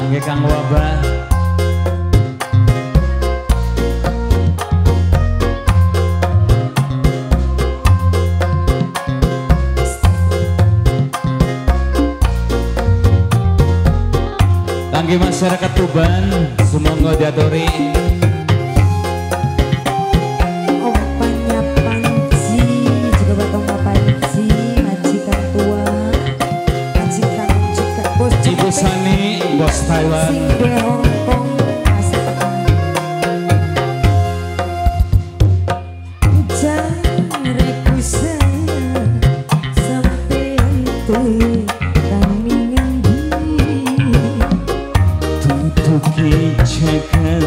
Kangge Kang Wabah. Kangge masyarakat Tuban, sumangga diaturi. Opanya Panji, juga batong Panji, majikan tua, majikan juga bos. Ibu Sani, bos Taiwan. Sing de Hongkong, masakan. Jareku sayang sampai itu kami ngendi. Tutuki jagat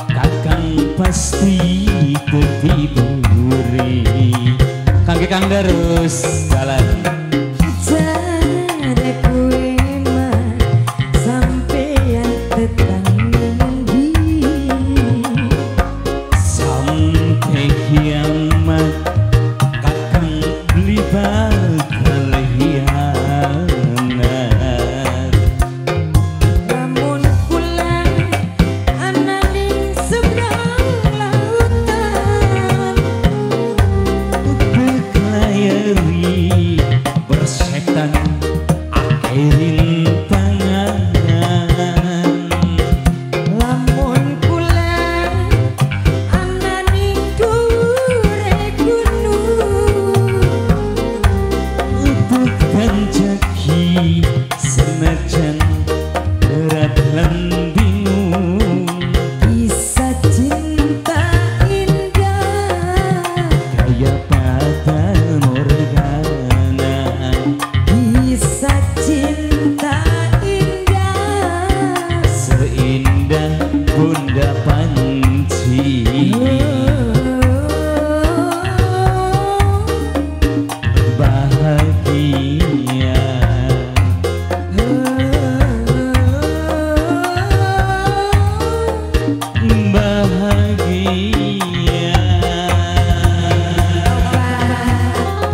kakang pasti tetiburi. Kangge Kang Darus jalan. Jareku emang sampeyan tetang ngendi. Sampai kiamat kakang beli bakal hianat. Lamun kula ana ning seberang lautan, Berkelayari bersetan akhirin tangan. Lamun kula ana ning dhuwure gunung, Bukan jaki senajan berat lan bingung. Kisah cinta indah, Kaya fata morgana. kisah cinta indah. Seindah Bunda Panji. Bahagia. Bahagia.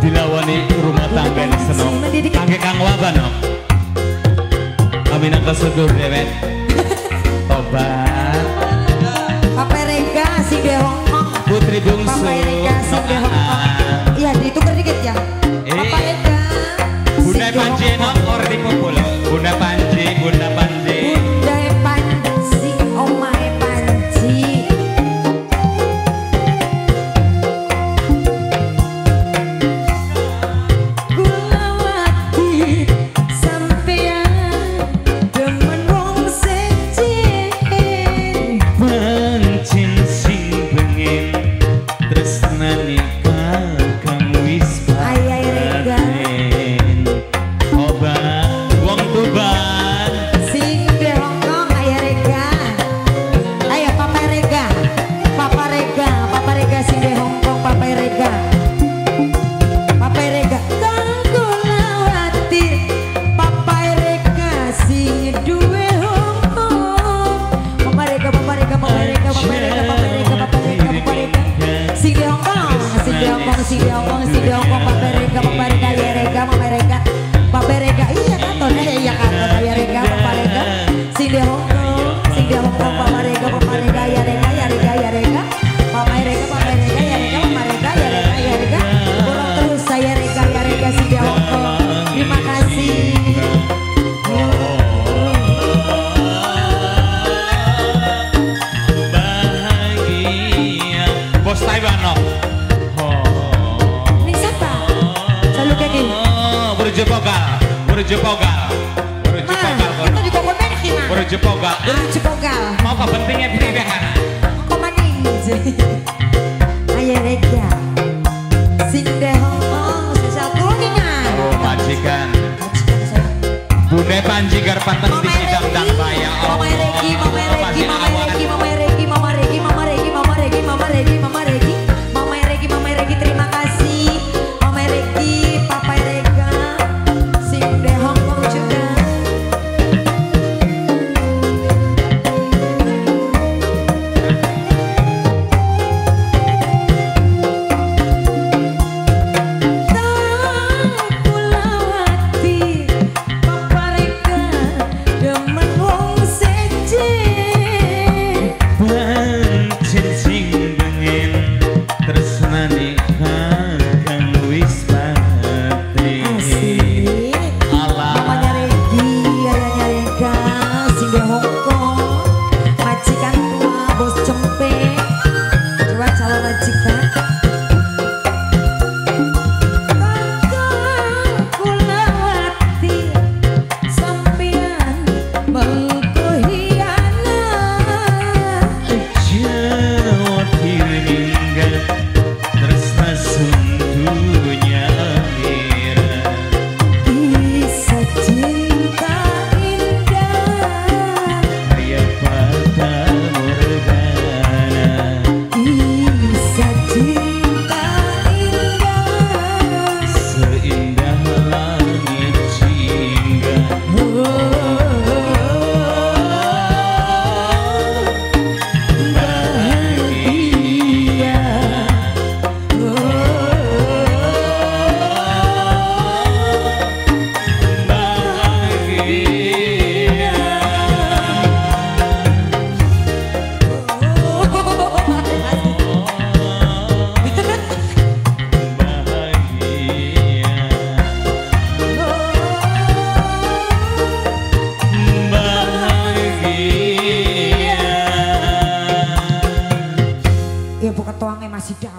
Dilawani rumah tangga ini senong. Kangge Kang Wabah no. Kami nang kesudur dewek. Tobat. Papa Rega sing de Hongkong. Putri Bungsu. Papa Rega sing de Hongkong. Iya, ditukar dikit ya. Papa Rega. Bunda Panji no ora dipupul. Bunda Panji, Bunda Panji. Bunda Panji, omae Panji. Kulawati sampeyan demen wong sejen. Pancen sing pengen tresnane kakang wis Ay, ay, Rega. paten. Obat wong Tuban. Sing de Hongkong, ayah Rega. Ayo Papa Rega. Papa Rega, Papa Rega sing de Hongkong, Papa Rega. Papa Rega. Kanggo lawati Papa Rega sing duwe Hongkong. Papa Rega, Papa Rega, Papa Rega, Papa Rega, Papa Rega, Papa Rega, Papa Rega. Sing de Hongkong, sing de Hongkong, sing de Hongkong, sing de Hongkong, Papa Rega, Papa Rega, ya Rega, Mama Rega. Papa Rega, iya kanton, iya kanton, ya Rega, Papa Rega. Sing de Hongkong, sing de Hongkong, Papa Rega, Papa Rega, ya Rega, ya Rega, ya Rega. Papa Rega, Papa Rega, ya Rega, Mama Rega, ya Rega, ya Rega. Kurang terus saya Rega, ya Rega, sing de Hongkong. Terima kasih. Bahagia. Bos Taiwan no. Ini siapa? Selalu kayak gini. Burjo Pogal, Burjo Pogal, Burjo Ma, Pogal itu kono. di koko merki ma. Burjo Pogal. Burjo Pogal. Mau apa pentingnya piye kan? Kok maning? Ayo Rega. Sing de Hongkong, spesial kuningan. Oh, majikan. Majikan saya. Bunda Panji garpatan di sidang dang baya. Mama Regi, Mama Regi, Mama Regi, Mama Regi, Mama Regi, Mama Regi, Mama Regi, Mama Regi, Mama Regi, Mama Regi, Mama Regi, terima kasih. Mama Regi, Papa Rega, sing de Hongkong juga. Tak kulawati Papa Rega demen wong masih jauh.